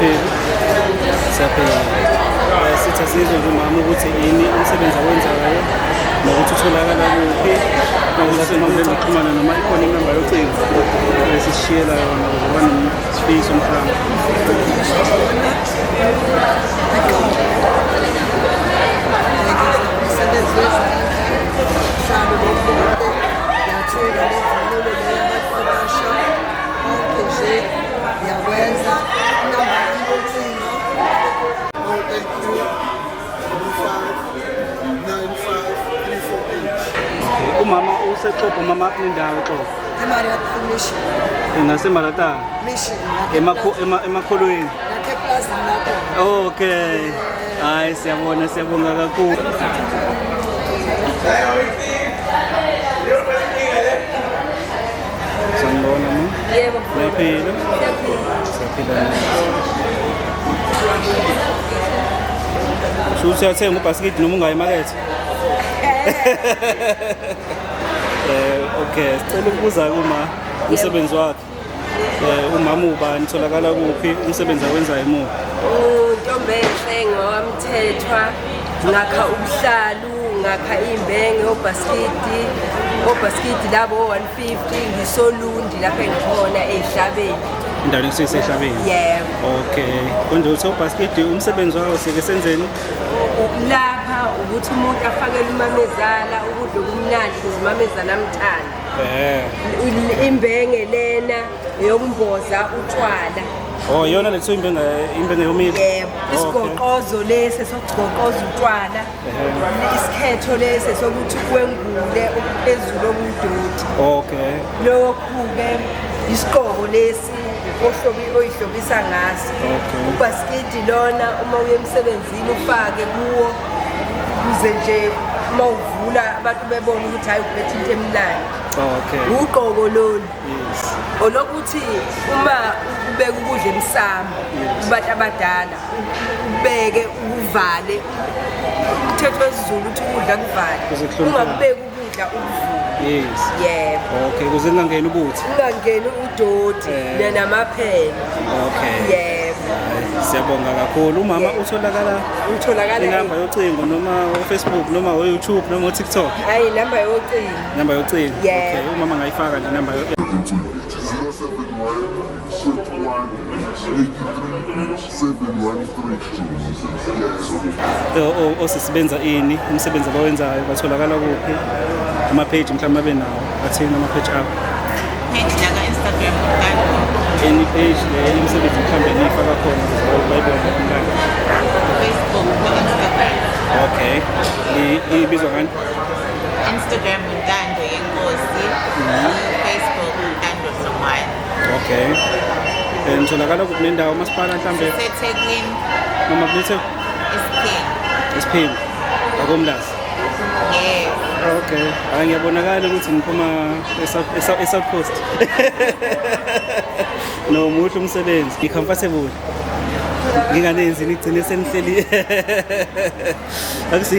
Uyaphila? Siyaphila. Sithi asizwe nje umama ukuthi yini umsebenzi awenzayo nokuthi utholakala kuphi, nokuthi senkundleni zokuxhumana noma ikhona inamba yocingo esisishiyela yona ukuze banesifiso mhlawumbe. Umsebenzi wezandla, uhlalo lokuhle, ngiyathunga nemvunulo le yabantu abasha, konke nje ngiyakwenza. Inamba yami yocingo 082 55 95 348. Umama useXobho, umama kunendawo eXobho? eMariat Mission. NgaseMaratana? Mission. Emakholweni. Ngakhe eplazini lapho. Okay. Hayi, siyabona, siyabonga kakhulu. Sanibona ma. Yebo. Uyaphila? Siyaphila. Siyaphila. Shuthi uyathenga ubhasikidi noma ungayi emakethe? Okay, sicela ukubuza kuma umsebenzi wakhe. Umama ubani, tholakala kuphi, umsebenzi awenzayo imuphi? Untombenhle ngowamthethwa, ngakha ubuhlalu, ngakha iy'mbenge, obhasikidi, obhasikidi labo 150, ngisolundi lapho engikhona ey'hlabeni. Endaweni ekusuke isehlabeni. Yebo. Okay. Konje uthi ubhasikidi umsebenzi wawo sike senzeni? Lapha ukuthi umuntu afakele umamezala ukudla okumnandi ukuze umamezala amthande. Imbenge lena eyokumboza utshwala. Oh, iyona le kuthiwa imbenge, imbenge yomile. Yebo, isigoqozo lesi sokugoqoza utshwala. Isikhetho lesi sokuthi wengule okuphezulu okudoti. Okay. Lokhu-ke isiqoko lesi ohlobi oyihlobisa ngaso. Okay. Ubhasikidi lona uma uya emsebenzini ufake kuwo ukuze nje uma uvula abantu bebone ukuthi hayi uphethe into emnandi. Okay. Uqoko lolu. Yes. Olokuthi uma ubeka ukudla emsamo kubantu abadala ubeke ukuvale, umthetho wesiZulu uthi ukudla kuvale, Kuze kuhloniphane. ungakubeki ukudla ukuvule. Yes. Yebo. Okay, kuze kungangeni ubuthi. Ungangeni udoti namaphela. Okay. Yebo. Hayi, siyabonga kakhulu. Umama utholakala Utholakala inamba yocingo noma o-Facebook noma o-YouTube noma o-TikTok? Hayi, inamba yocingo. Inamba yocingo. Yebo. Okay, umama angayifaka nje inamba yo 071 41 83 713. Osisibenza ini umsebenzi abawenzayo, batholakala kuphi, ama-page mhlawumbe abe nawo, athini ama-page abo? Page laka Instagram Ntando. Any page le imisebenzi mhlawumbe niyifaka khona ukuze bayibone umntana. Facebook no Instagram. Okay. Ibizwa ngani? Instagram Ntando Yenkosi, Facebook Ntando Hlongwane. Okay. Nitholakala kuphi nendawo, masipala mhlawumbe? Sisethekwini. Noma kunethe Isiphini. Isiphini akomlazi? Yes. Okay, hayi, ngiyabonakala ukuthi ngiphuma e-South Coast. No, muhle umsebenzi, ngi-comfortable, nginganenzi nigcine senihleli akusi.